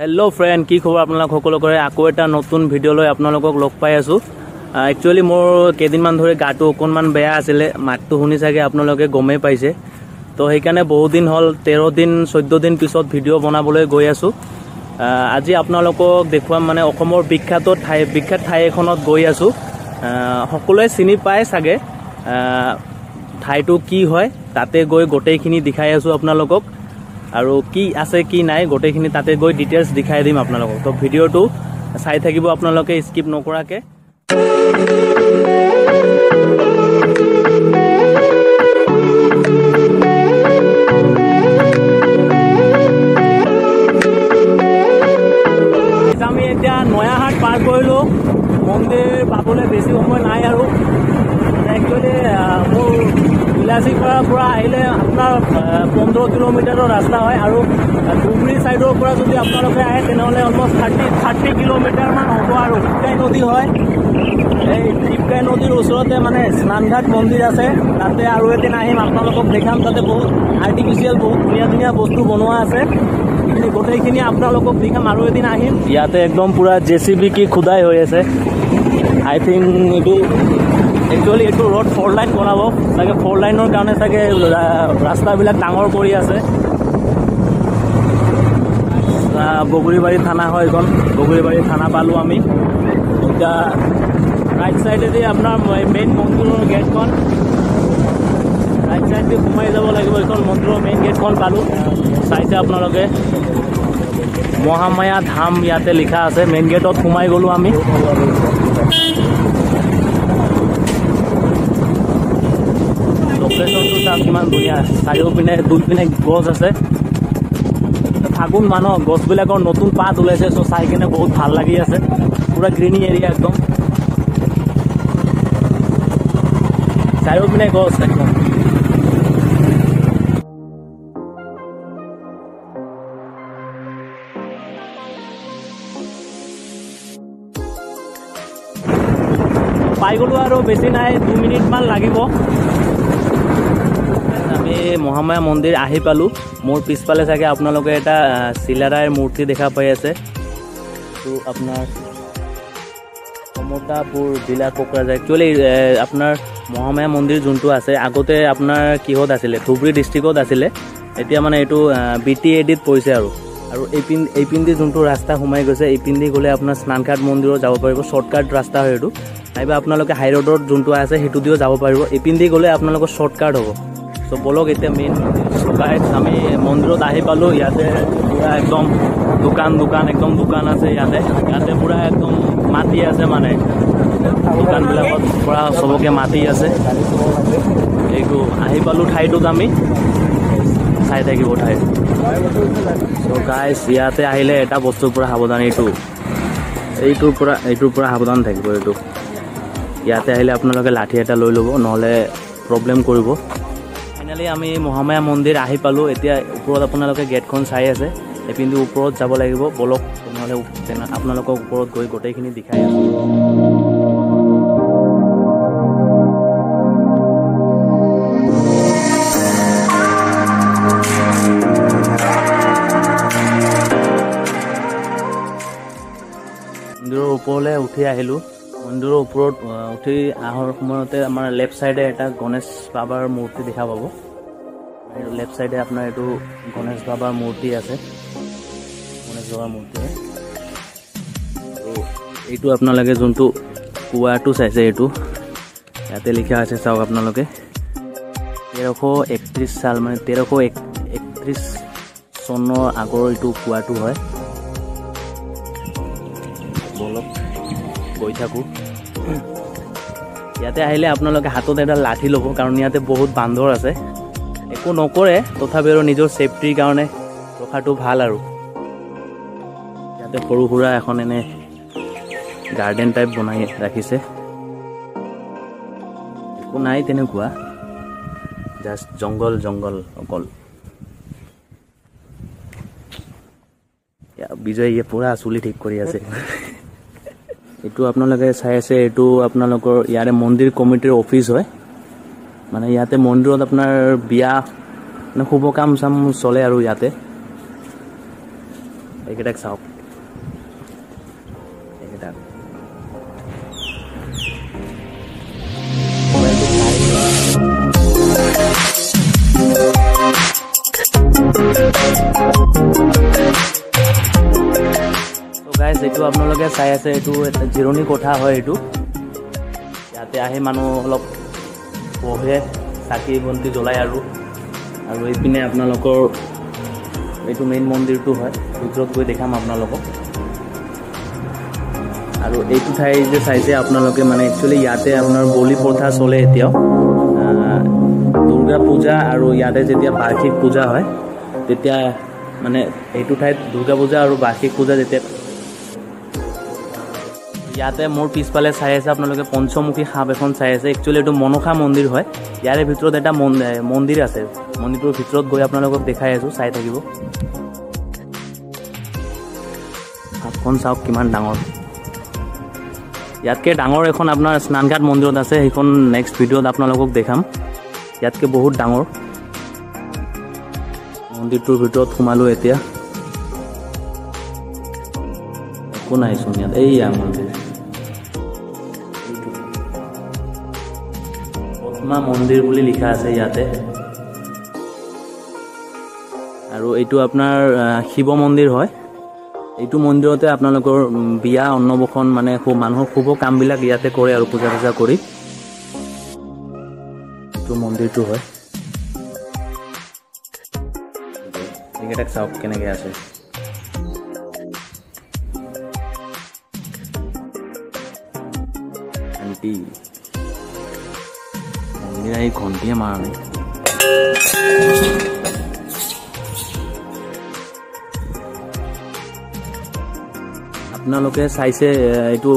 Hello' friend, কি খবৰ আপোনালোক সকলোৰে? আকৌ এটা নতুন ভিডিঅ' লৈ আপোনালোকক লগ পাই আছোঁ। একচুৱেলি মোৰ কেইদিনমান ধৰি গাটো অকণমান বেয়া আছিলে, মাতটো শুনি চাগে আপোনালোকে গমেই পাইছে। তো সেইকাৰণে বহুত দিন হ'ল, 13 দিন 14 দিন পিছত ভিডিঅ' বনাবলৈ গৈ আছোঁ। আজি আপোনালোকক দেখুৱাম মানে অসমৰ বিখ্যাত ঠাই এখনত গৈ আছোঁ। সকলোৱে চিনি পায় চাগে ঠাইটো কি হয়, তাতে গৈ গোটেইখিনি দেখাই আছোঁ আপোনালোকক, আৰু কি আছে কি নাই গোটেইখিনি তাতে গৈ ডিটেইলছ দেখাই দিম আপোনালোকক। তো ভিডিঅ'টো চাই থাকিব আপোনালোকে স্কিপ নকৰাকৈ। আমি এতিয়া নয়াহাট পাৰ কৰিলোঁ, মন্দিৰ পাবলৈ বেছি সময় নাই আৰু। একচুৱেলি মোৰ বিলাচীপাৰাৰ পৰা আহিলে আপোনাৰ 15 কিলোমিটাৰৰ ৰাস্তা হয়, আৰু ধুবুৰী ছাইডৰ পৰা যদি আপোনালোকে আহে তেনেহ'লে অলমষ্ট 30 কিলোমিটাৰমান হ'ব। আৰু টিপকাই নদী হয়, এই টিপকাই নদীৰ ওচৰতে মানে স্নানঘাট মন্দিৰ আছে, তাতে আৰু এদিন আহিম আপোনালোকক দেখাম। তাতে বহুত আৰ্টিফিচিয়েল বহুত ধুনীয়া ধুনীয়া বস্তু বনোৱা আছে, সেইখিনি গোটেইখিনি আপোনালোকক দেখাম আৰু এদিন আহিম। ইয়াতে একদম পূৰা JCB কি খোদাই হৈ আছে। আই থিংক এইটো একচুৱেলি এইটো ৰোড 4 লাইন বনাব চাগে, 4 লাইনৰ কাৰণে চাগে ৰাস্তাবিলাক ডাঙৰ কৰি আছে। বগৰীবাৰী থানা হয় এইখন, বগৰীবাৰী থানা পালোঁ আমি। এতিয়া ৰাইট চাইডেদি আপোনাৰ মেইন মন্দিৰৰ গেটখন, ৰাইট চাইডেদি সোমাই যাব লাগিব। এইখন মন্দিৰৰ মেইন গেটখন পালোঁ, চাইছে আপোনালোকে মহামায়া ধাম ইয়াতে লিখা আছে। মেইন গেটত সোমাই গ'লোঁ আমি। লোকেশ্যনটো চাওক কিমান ধুনীয়া, চাৰিওপিনে দুইপিনে গছ আছে। ফাগুন মানৰ গছবিলাকৰ নতুন পাত ওলাইছে, চ' চাই কিনে বহুত ভাল লাগি আছে। পূৰা গ্ৰীণী এৰিয়া একদম, চাৰিওপিনে গছ একদম। পাই গ'লোঁ আৰু বেছি নাই, 2 মিনিটমান লাগিব। আমি মহামায়া মন্দিৰ আহি পালোঁ। মোৰ পিছফালে চাগে আপোনালোকে এটা চিলাৰায়ৰ মূৰ্তি দেখা পাই আছে। এইটো আপোনাৰ কমতাপুৰ জিলা কোকৰাঝাৰ। একচুৱেলি আপোনাৰ মহামায়া মন্দিৰ যোনটো আছে, আগতে আপোনাৰ কিহত আছিলে, ধুবুৰী ডিষ্ট্ৰিক্টত আছিলে। এতিয়া মানে এইটো BTADত পৰিছে। আৰু আৰু এইপিনদি যোনটো ৰাস্তা সোমাই গৈছে, এইপিনদি গ'লে আপোনাৰ স্নানঘাট মন্দিৰত যাব পাৰিব, শ্বৰ্টকাট ৰাস্তা হয় এইটো। নাইবা আপোনালোকে হাই ৰোডত যোনটো আছে সেইটো দিও যাব পাৰিব। এইপিনদি গ'লে আপোনালোকৰ শ্বৰ্টকাট হ'ব। চ' বলক এতিয়া মেইন গাইজ, আমি মন্দিৰত আহি পালোঁ। ইয়াতে পূৰা একদম দোকান দোকান একদম দোকান আছে ইয়াতে। ইয়াতে পূৰা একদম মাতি আছে, মানে দোকানবিলাকত পূৰা চবকে মাতি আছে। এইটো আহি পালোঁ ঠাইটোত, আমি চাই থাকিব ঠাই। চ' গাইজ, ইয়াতে আহিলে এটা বস্তুৰ পৰা সাৱধান, এইটোৰ পৰা সাৱধান থাকিব। এইটো ইয়াতে আহিলে আপোনালোকে লাঠি এটা লৈ ল'ব, নহ'লে প্ৰব্লেম কৰিব। ফাইনেলি আমি মহামায়া মন্দিৰ আহি পালোঁ। এতিয়া ওপৰত আপোনালোকে গেটখন চাই আছে, এইপিনদি ওপৰত যাব লাগিব। বলক তেনেহ'লে আপোনালোকক ওপৰত গৈ গোটেইখিনি দেখাই আছোঁ। মন্দিৰৰ ওপৰলৈ উঠি আহিলোঁ। মন্দিৰৰ ওপৰত উঠি অহাৰ সময়তে আমাৰ লেফ্ট চাইডে এটা গণেশ বাবাৰ মূৰ্তি দেখা পাব। এইটো লেফ্ট চাইডে আপোনাৰ এইটো গণেশ বাবাৰ মূৰ্তি আছে, গণেশ বাবাৰ মূৰ্তি হয়। আৰু এইটো আপোনালোকে যোনটো কুঁৱাটো চাইছে, এইটো ইয়াতে লিখা আছে, চাওক আপোনালোকে 1331 চাল, মানে 1331 চনৰ আগৰ এইটো কুঁৱাটো হয়। বলক গৈ থাকোঁ। ইয়াতে আহিলে আপোনালোকে হাতত এটা লাঠি ল'ব, কাৰণ ইয়াতে বহুত বান্দৰ আছে। একো নকৰে, তথাপি আৰু নিজৰ ছেফটিৰ কাৰণে ৰখাটো ভাল। আৰু ইয়াতে সৰু সুৰা এখন এনে গাৰ্ডেন টাইপ বনাই ৰাখিছে, একো নাই তেনেকুৱা, জাষ্ট জংঘল জংঘল অকল। বিজয় পূৰা চুলি ঠিক কৰি আছে। এইটো আপোনালোকে চাই আছে, এইটো আপোনালোকৰ ইয়াৰে মন্দিৰ কমিটিৰ অফিচ হয়। মানে ইয়াতে মন্দিৰত আপোনাৰ বিয়া মানে শুভ কাম চাম চলে আৰু ইয়াতে। এইকেইটাক চাওক। আপোনালোকে চাই আছে এইটো এটা জিৰণি কোঠা হয়। এইটো ইয়াতে আহি মানুহ অলপ বহে, চাকি বন্তি জ্বলায়। আৰু আৰু এইপিনে আপোনালোকৰ এইটো মেইন মন্দিৰটো হয়, ভিতৰত গৈ দেখাম আপোনালোকক। আৰু এইটো ঠাই যে চাইছে আপোনালোকে, মানে একচুৱেলি ইয়াতে আপোনাৰ বলি প্ৰথা চলে এতিয়াও। দুৰ্গা পূজা আৰু ইয়াতে যেতিয়া বাৰ্ষিক পূজা হয় তেতিয়া মানে এইটো ঠাইত দুৰ্গা পূজা আৰু বাৰ্ষিক পূজা যেতিয়া ইয়াতে মোৰ পিছফালে চাই আছে আপোনালোকে পঞ্চমুখী সাপ এখন চাই আছে। একচুৱেলি এইটো মনসা মন্দিৰ হয়। ইয়াৰে ভিতৰত এটা মন্দিৰ আছে, মন্দিৰটোৰ ভিতৰত গৈ আপোনালোকক দেখাই আছোঁ, চাই থাকিব। সাপখন চাওক কিমান ডাঙৰ। ইয়াতকৈ ডাঙৰ এখন আপোনাৰ স্নানঘাট মন্দিৰত আছে, সেইখন নেক্সট ভিডিঅ'ত আপোনালোকক দেখাম। ইয়াতকৈ বহুত ডাঙৰ মন্দিৰটোৰ ভিতৰত সোমালোঁ এতিয়া, একো নাইচোন ইয়াত। এইয়া মন্দিৰ, পদ্মা মন্দিৰ বুলি লিখা আছে ইয়াতে। আৰু এইটো আপোনাৰ শিৱ মন্দিৰ হয়। এইটো মন্দিৰতে আপোনালোকৰ বিয়া, অন্নপ্ৰাশন, মানে মানুহৰ শুভ কামবিলাক ইয়াতে কৰে আৰু পূজা চূজা কৰি। এইটো মন্দিৰটো হয়। এইকেইটাক চাওক কেনেকৈ আছে। আণ্টি মন্দিৰ আহি ঘণ্টিয়ে মাৰা নাই। আপোনালোকে চাইছে এইটো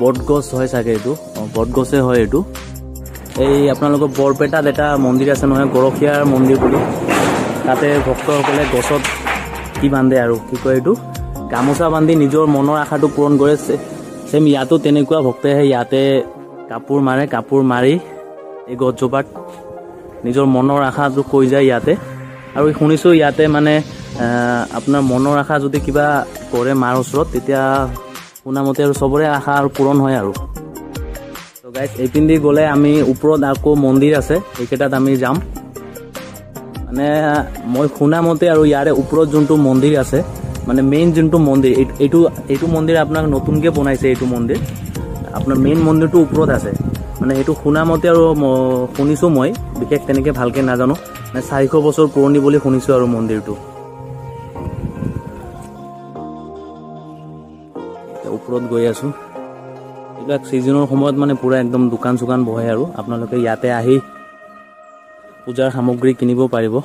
বটগছ হয় চাগে, এইটো বটগছে হয় এইটো। এই আপোনালোকৰ বৰপেটাত এটা মন্দিৰ আছে নহয়, গৰখীয়াৰ মন্দিৰ বুলি, তাতে ভক্তসকলে গছত কি বান্ধে আৰু কি কয় এইটো গামোচা বান্ধি নিজৰ মনৰ আশাটো পূৰণ কৰে। চেম ইয়াতো তেনেকুৱা ভক্তই আহে, ইয়াতে কাপোৰ মাৰে, কাপোৰ মাৰি এই গছজোপাত নিজৰ মনৰ আশাটো কৈ যায় ইয়াতে। আৰু শুনিছোঁ ইয়াতে মানে আপোনাৰ মনৰ আশা যদি কিবা কৰে মাৰ ওচৰত, তেতিয়া শুনামতে আৰু চবৰে আশা আৰু পূৰণ হয়। আৰু ত' গাইজ এইপিনেদি গ'লে আমি ওপৰত আকৌ মন্দিৰ আছে, এইকেইটাত আমি যাম। মানে মই শুনামতে আৰু ইয়াৰে ওপৰত যোনটো মন্দিৰ আছে, মানে মেইন যোনটো মন্দিৰ, এইটো এইটো মন্দিৰ আপোনাক নতুনকৈ বনাইছে। এইটো মন্দিৰ আপোনাৰ মেইন মন্দিৰটো ওপৰত আছে। মানে সেইটো শুনামতে আৰু শুনিছোঁ মই, বিশেষ তেনেকৈ ভালকৈ নাজানো, মানে 400 বছৰ পুৰণি বুলি শুনিছোঁ আৰু মন্দিৰটো। ওপৰত গৈ আছোঁ। এইবিলাক ছিজনৰ সময়ত মানে পূৰা একদম দোকান চোকান বহে আৰু আপোনালোকে ইয়াতে আহি পূজাৰ সামগ্ৰী কিনিব পাৰিব।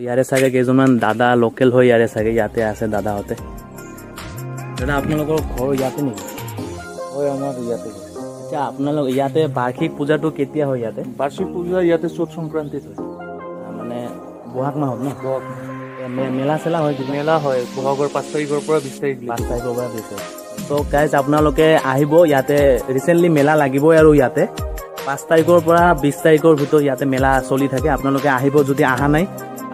ইয়াৰে চাগে কেইজনমান দাদা লোকেল হয়, ইয়াৰে চাগে ইয়াতে আছে দাদাহঁতে। দাদা আপোনালোকৰ ঘৰ ইয়াতে নেকি? হয়, আমাৰ ইয়াতে। আচ্ছা, আপোনালোক ইয়াতে বাৰ্ষিক পূজাটো কেতিয়া হয় ইয়াতে? বাৰ্ষিক পূজা ইয়াতে চ'ত সংক্ৰান্তিত হয়, মানে বহাগ মাহত ন? বহাগ মেলা চেলা হয়? মেলা হয় বহাগৰ 5 তাৰিখৰ পৰা 20 তাৰিখ। 5 তাৰিখৰ পৰা 20 তাৰিখ। চ' গাইজ আপোনালোকে আহিব ইয়াতে, ৰিচেণ্টলি মেলা লাগিবই আৰু ইয়াতে 5 তাৰিখৰ পৰা 20 তাৰিখৰ ভিতৰত ইয়াতে মেলা চলি থাকে। আপোনালোকে আহিব, যদি অহা নাই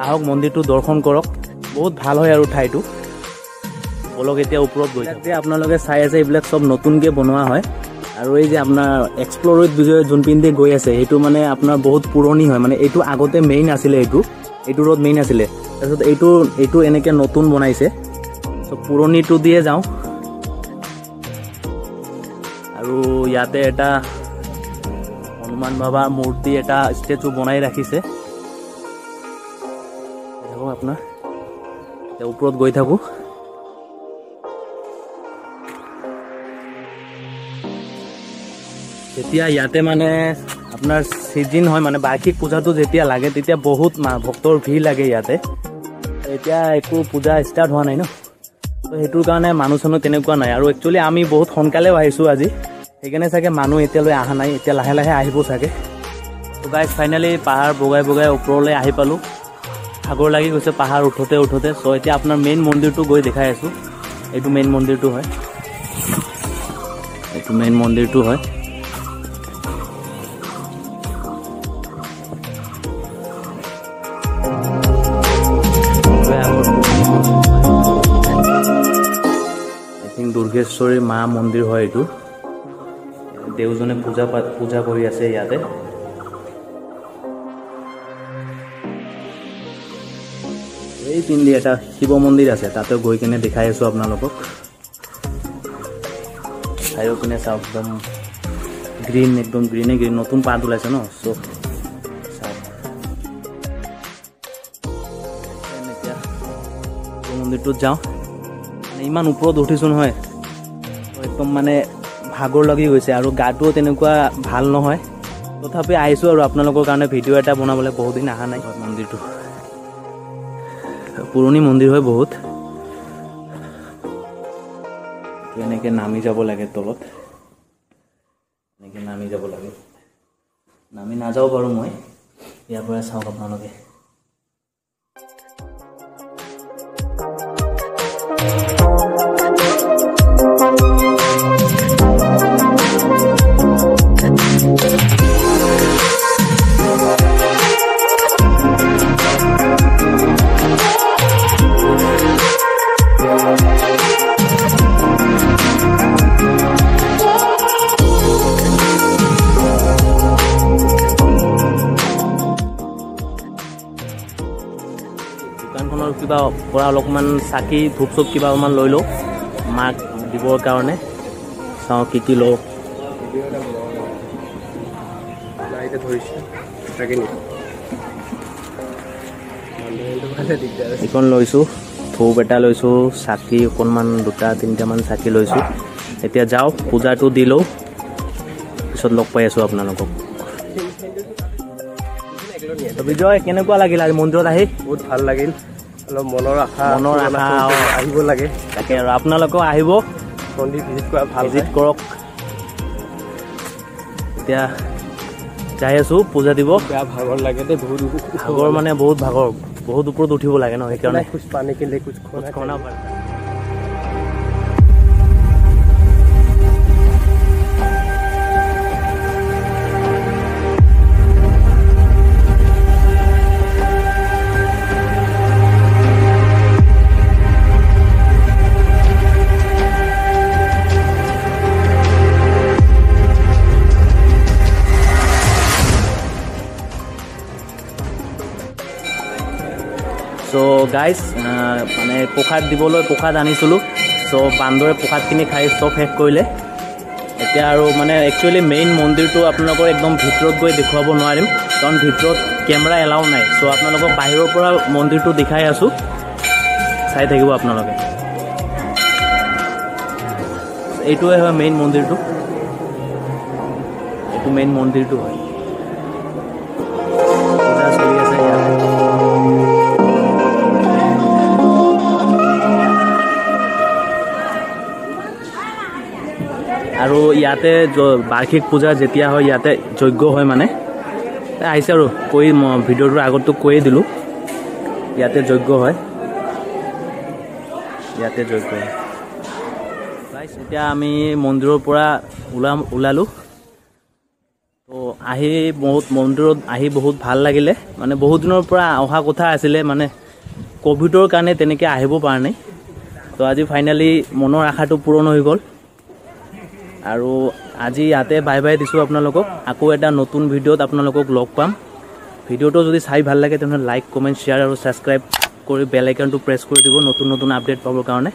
আহক, মন্দিৰটো দৰ্শন কৰক, বহুত ভাল হয় আৰু ঠাইটো। বলক এতিয়া ওপৰত গৈ থাকোঁ। আপোনালোকে চাই আছে এইবিলাক চব নতুনকৈ বনোৱা হয়। আৰু এই যে আপোনাৰ এক্সপ্ল'ৰ উইথ বিজয় যোনপিনেদি গৈ আছে, সেইটো মানে আপোনাৰ বহুত পুৰণি হয়। মানে এইটো আগতে মেইন আছিলে, এইটো ৰোড মেইন আছিলে, তাৰপিছত এইটো এনেকৈ নতুন বনাইছে। চ' পুৰণিটো দিয়ে যাওঁ। আৰু ইয়াতে এটা হনুমান বাবাৰ মূৰ্তি এটা ষ্টেচু বনাই ৰাখিছে। থাকক আপোনাৰ এতিয়া ওপৰত গৈ থাকোঁ। যেতিয়া ইয়াতে মানে আপোনাৰ ছিজন হয়, মানে বাৰ্ষিক পূজাটো যেতিয়া লাগে তেতিয়া বহুত ভক্তৰ ভিৰ লাগে ইয়াতে। এতিয়া একো পূজা ষ্টাৰ্ট হোৱা নাই ন, ত' সেইটোৰ কাৰণে মানুহ চানুহ তেনেকুৱা নাই। আৰু একচুৱেলি আমি বহুত সোনকালেও আহিছোঁ আজি, সেইকাৰণে চাগে মানুহ এতিয়ালৈ অহা নাই, এতিয়া লাহে লাহে আহিব চাগে। ত' গাইজ ফাইনেলি পাহাৰ বগাই বগাই ওপৰলৈ আহি পালোঁ। ভাগৰ লাগি গৈছে পাহাৰ উঠোতে উঠোতে। চ' এতিয়া আপোনাৰ মেইন মন্দিৰটো গৈ দেখাই আছোঁ। এইটো মেইন মন্দিৰটো হয়, এইটো মেইন মন্দিৰটো হয়। আই থিংক দুৰ্গেশ্বৰী মা মন্দিৰ হয় এইটো। দেউজনে পূজা কৰি আছে ইয়াতে। এই পিন্ধি এটা শিৱ মন্দিৰ আছে, তাতে গৈ কেনে দেখাই আছোঁ আপোনালোকক। চাৰিওপিনে চাওক একদম গ্ৰীণ, একদম গ্ৰীণে গ্ৰীণ, নতুন পাত ওলাইছে ন। চ' চাওক এতিয়া মন্দিৰটোত যাওঁ। মানে ইমান ওপৰত উঠিছোঁ নহয়, একদম মানে ভাগৰ লাগি গৈছে আৰু গাটোও তেনেকুৱা ভাল নহয়, তথাপি আহিছোঁ আৰু আপোনালোকৰ কাৰণে ভিডিঅ' এটা বনাবলৈ। বহুত দিন অহা নাই। মন্দিৰটো পুৰণি মন্দিৰ হয় বহুত। এনেকৈ নামি যাব লাগে তলত, এনেকৈ নামি যাব লাগে। নামি নাযাওঁ বাৰু মই, ইয়াৰ পৰা চাওক আপোনালোকে। দোকানখনৰ কিবা পৰা অলপমান চাকি ধূপ চুপ কিবা অলপমান লৈ লওঁ মাক দিবৰ কাৰণে। চাওঁ কি কি লওঁ। এইখন লৈছোঁ, ধূপ এটা লৈছোঁ, চাকি অকণমান দুটা তিনিটামান চাকি লৈছোঁ। এতিয়া যাওঁ পূজাটো দি লওঁ, পিছত লগ পাই আছোঁ আপোনালোকক। বিজয়, কেনেকুৱা লাগিল আজি মন্দিৰত আহি? বহুত ভাল লাগিল, অলপ মনৰ আশা, মনৰ আশা আহিব লাগে। তাকে আৰু আপোনালোকেও আহিব, মন্দিৰ ভিজিট কৰা ভাল, ভিজিট কৰক। এতিয়া যাই আছোঁ পূজা দিব। বেয়া ভাগৰ লাগে দেই, বহুত ভাগৰ, মানে বহুত ভাগৰ, বহুত ওপৰত উঠিব লাগে ন, সেইকাৰণে। কুছ পানী কিলে কুছ খোনা। চ' গাইজ, মানে প্ৰসাদ দিবলৈ প্ৰসাদ আনিছিলোঁ। চ' বান্দৰে প্ৰসাদখিনি খাই চব শেষ কৰিলে। এতিয়া আৰু মানে একচুৱেলি মেইন মন্দিৰটো আপোনালোকৰ একদম ভিতৰত গৈ দেখুৱাব নোৱাৰিম, কাৰণ ভিতৰত কেমেৰা এলাও নাই। চ' আপোনালোকক বাহিৰৰ পৰা মন্দিৰটো দেখাই আছোঁ, চাই থাকিব আপোনালোকে। এইটোৱে হয় মেইন মন্দিৰটো, এইটো মেইন মন্দিৰটো হয়। পূজা চলি আছে ইয়াতে। আৰু ইয়াতে বাৰ্ষিক পূজা যেতিয়া হয় ইয়াতে যজ্ঞ হয়, মানে আহিছে আৰু কৈ ভিডিঅ'টোৰ আগতো কৈয়ে দিলোঁ, ইয়াতে যজ্ঞ হয়, ইয়াতে যজ্ঞ হয়। এতিয়া আমি মন্দিৰৰ পৰা ওলালোঁ। তো আহি বহুত মন্দিৰত আহি বহুত ভাল লাগিলে, মানে বহুত দিনৰ পৰা অহা কথা আছিলে, মানে ক'ভিডৰ কাৰণে তেনেকৈ আহিব পৰা নাই। তো আজি ফাইনেলি মনৰ আশাটো পূৰণ হৈ গ'ল। আৰু আজি ইয়াতে বাই বাই দিছোঁ আপোনালোকক। আকৌ এটা নতুন ভিডিঅ'ত আপোনালোকক লগ পাম। ভিডিঅ'টো যদি চাই ভাল লাগে তেনেহ'লে লাইক, কমেণ্ট, শ্বেয়াৰ আৰু ছাবস্ক্ৰাইব কৰি বেল আইকনটো প্ৰেছ কৰি দিব নতুন নতুন আপডেট পাবৰ কাৰণে।